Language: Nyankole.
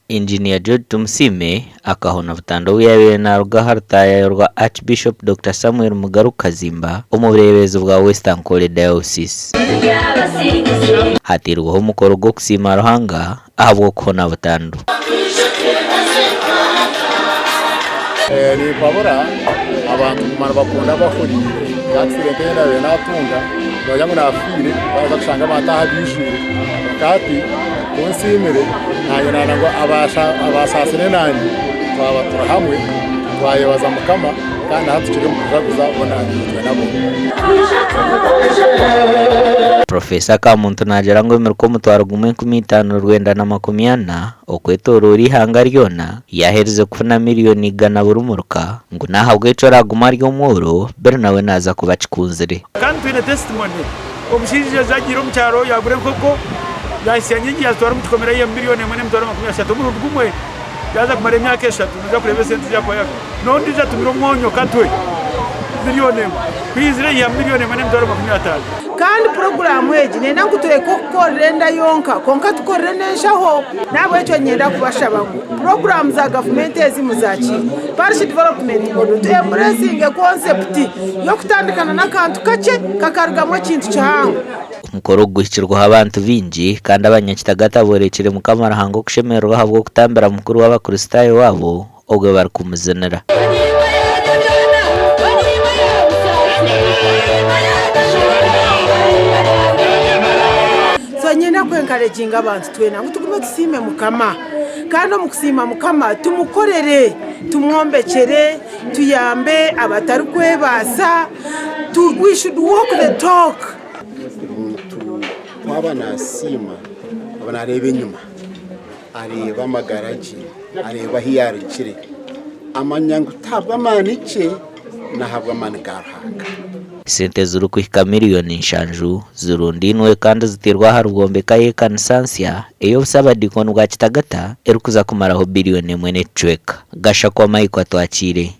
Engineer George Tumusiime akahona butandu obu yaabaire naaruga aha rutaayaayo rwa Archbishop Dokita Samuel Mugaru Kazimba omu bureeberezi bwa West Ankole Diocese. Hateirweho omukoro gw'okusiima Ruhanga ahabw'okuhona butandu. Nimpabura abantu kuguma nibakunda abahuriire. Accident ei naabaire naatunga noogira ngu naafiire waaza kushanga abantu aha baijwire kwonka hati ku nsiimire naanye naaba ngu abaasaasire naanye twaba turi hamwe twayebaza Mukama kandi na hati tukiri omu kujaguza boona itwe nabo. Professor Kamuntu naagira ngu emiruka 10,540 okwetoroora eihanga ryona yaaherize kufuna miriyoni igana buri muruka ngu n'ahabw'ekyo oraaguma ari omworo biri nawe naaza kuba akikunzire. Kandi twine testimony, omushaija aija agiire omu kyaro yagura enkoko yahitsya nyingi yazitwara omu kikomera yaihamu miriyoni emwe n'emitwaro 30 omurundi gumwe yaaza kumara emyaka eshatu noija kureeba esente ezi yakuba yakuha. N'ondiijo atumire omwonyo Katwe miriyoni emwe ku yaizire yaihamu miriyoni emwe n'emitwaro 50. Kandi puroguraamu egi neenda ngu tureke okukorera enda yonka kwonka tukorere n'enshaho. N'ahabw'ekyo niinyenda kubashaba ngu puroguraamu za gavumenti ezi muzakiire. Parish Development Model tu emburesinge konsepiti y'okutandikana n'akantu kakye kakarugamu ekintu kihango. Omukoro ogu guhikirweho abantu baingi kandi abanyakitagata borekire Mukama Ruhanga okushemererwa ahabw'okutambira mukuru w'abakristaayo waabo obwo barikumuzinira. So niinyenda ku encouraginga abantu twena ngu tugume tusiime Mukama kandi omu kusiima Mukama tumukorere, tumwombekyere, tuyambe abatarikwebaasa, we should walk the talk. Omuntu ku aba naasiima aba naareeba enyima. Areeba amagara gye, areeba ahu yaarugire, amanya ngu tihabw'amaani gye, n'ahabw'amaani ga Ruhanga. Sente zirikuhika miriyoni nshanju zirundainwe kandi ziteirwe aha rwombeka y'ekanisa nsya ey'obusabadiikoni bwa Kitagata erikuza kumaraho biriyoni emwe n'ekicweka. Gashakwa Michael Atwakiire.